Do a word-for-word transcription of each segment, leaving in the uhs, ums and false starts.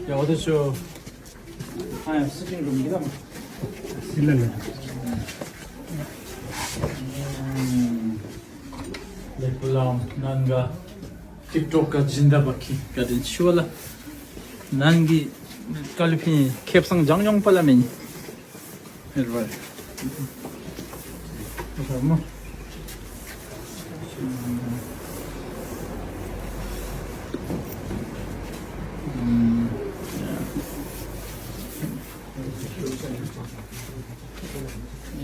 ཡ་འོ་དེ་ཚོ། ཨ་ཡ་སི་ཊིང་རུམ་གྱི་ལམ། སི་ལ་ལ། ལེགས་པོ་ལའམ་ནང་ག་ཀྲིག་ཀྲོག་ག་སྦྱིན་བདག་པ་ཁྱི་བཀའ་དྲིན་ཆེ་བ་ལ། ནང་གི་ཀ་ལི་ཕིན་ཁེབས་སང་ལྗང་ཡོང་པ་ལ་མིན། ཧེར་བར། ཧེར་མོ།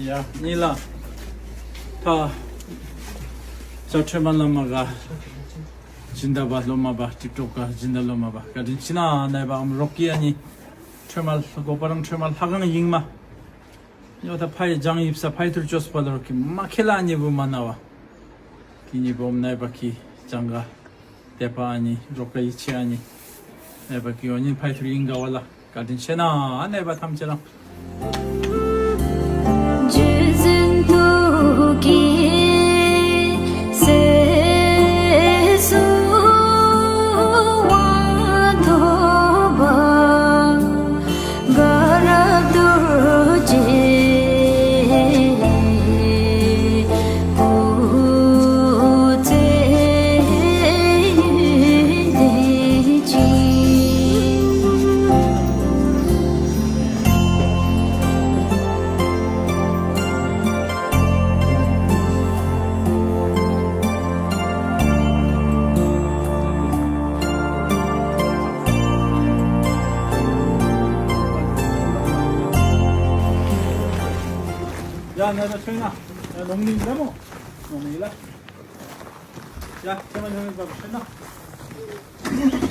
ཡ། ཉི་ལ། ད། ཅ་ཁྲོས་མ་ལ་མ་ག་སྦྱིན་བདག་པ་སློབ་མ་པ་ཀྲིག་ཀྲོག་ག་སྦྱིན་བདག་སློབ་མ་པ་བཀའ་དྲིན་ཆེ་ན་ནས་པའམ་རོགས་ཀྱི་ཨ་ནི། ཁྲོས་མ་ལ་གོ་པ་རང་ཁྲོས་མ་ལ་ཧ་གང་ཡིན་མ། ཡོ་ད་ཕའི་ལྗང་ཡིབ་ས་ཕའི་ཐུར་ཅོས་པ་ལོར་གི་མ་ཁེ་ལ་ཉེ་བུ་མ་ན་བ། གི་ཉེ་བུ་ཨོམ་ནའི་བ་གི་ལྗང་ག་དེ་པ་ཨ་ནི་རོག་ག་ཡི་ཆེ་ཨ་ནི་ནའི་བ་གི་ཨོ་ཉིན་ཕའི་ཐུར་ཡིན་ག་བ་ལ་བཀའ་དྲིན་ཆེ་ན་ཨ་ནའི་བ་ཐམས་ཅད་རང་། ཡ་ང་ད་ཆོས་ན་ཡ་ལོང་ནི་ལ་མོ་ལོང་ནི་ལ་ཡ་ཆོས་ན་ཆོས་ན་ད་ཆོས་ན།